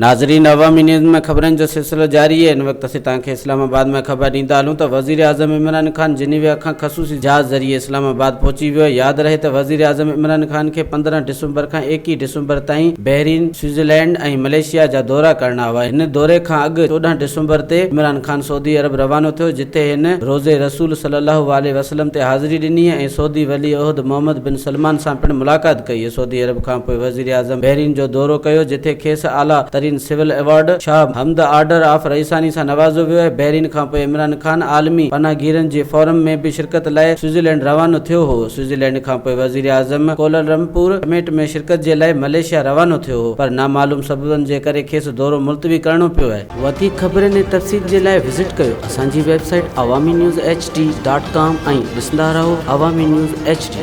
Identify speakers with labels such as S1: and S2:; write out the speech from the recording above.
S1: ناظرين عوامي نيوز ۾ خبرن جو سلسلو جاري آهي هن وقت اسين توهان کي اسلام آباد مان خبر ڏيندا هلون ته وزيراعظم عمران خان جنيوا کان خصوصي جهاز ذريعي اسلام آباد پهچي ويو آهي ياد رهي ته وزيراعظم عمران خان کي 15 ڊسمبر کان 21 ڊسمبر تائين بحرين، سوئٽزرلينڊ ۽ ملائيشيا جا دورا ڪرڻا هئا هن دوري کان اڳ 14 ڊسمبر تي عمران خان سعودي عرب روانو ٿيو جتي هن روضي رسول صلي الله عليه وسلم تي حاضري ڏني ۽ سعودي ولي عهد محمد بن سلمان سان پڻ ملاقات ڪئي. سعودي عرب کان پوء وزيراعظم بحرين جو دورو ڪيو جتي کيس اعليٰ ترين civil award Shah Hamad order of Raisani سان نوازيو ويو ۽ بحرين کان پوء عمران خان عالمي پناهگيرن جي فورم ۾ به شرڪت لاء سوئٽزرلينڊ روانو ٿيو هو. سوئٽزرلينڊ کان پوء وزيراعظم ڪولالمپور سمٽ ۾ شرڪت جي لاء ملائيشيا روانو ٿيو هو پر نامعلوم سببن جي ڪري کيس دورو ملتوي ڪرڻو پيو آهي. وڌيڪ خبرن ۽ تفصيل جي لاء وزٽ ڪيو اسان جي website Awami news H D dot com ۽ ڏسندا رهو عوامي نيوز ايڇ ڊي.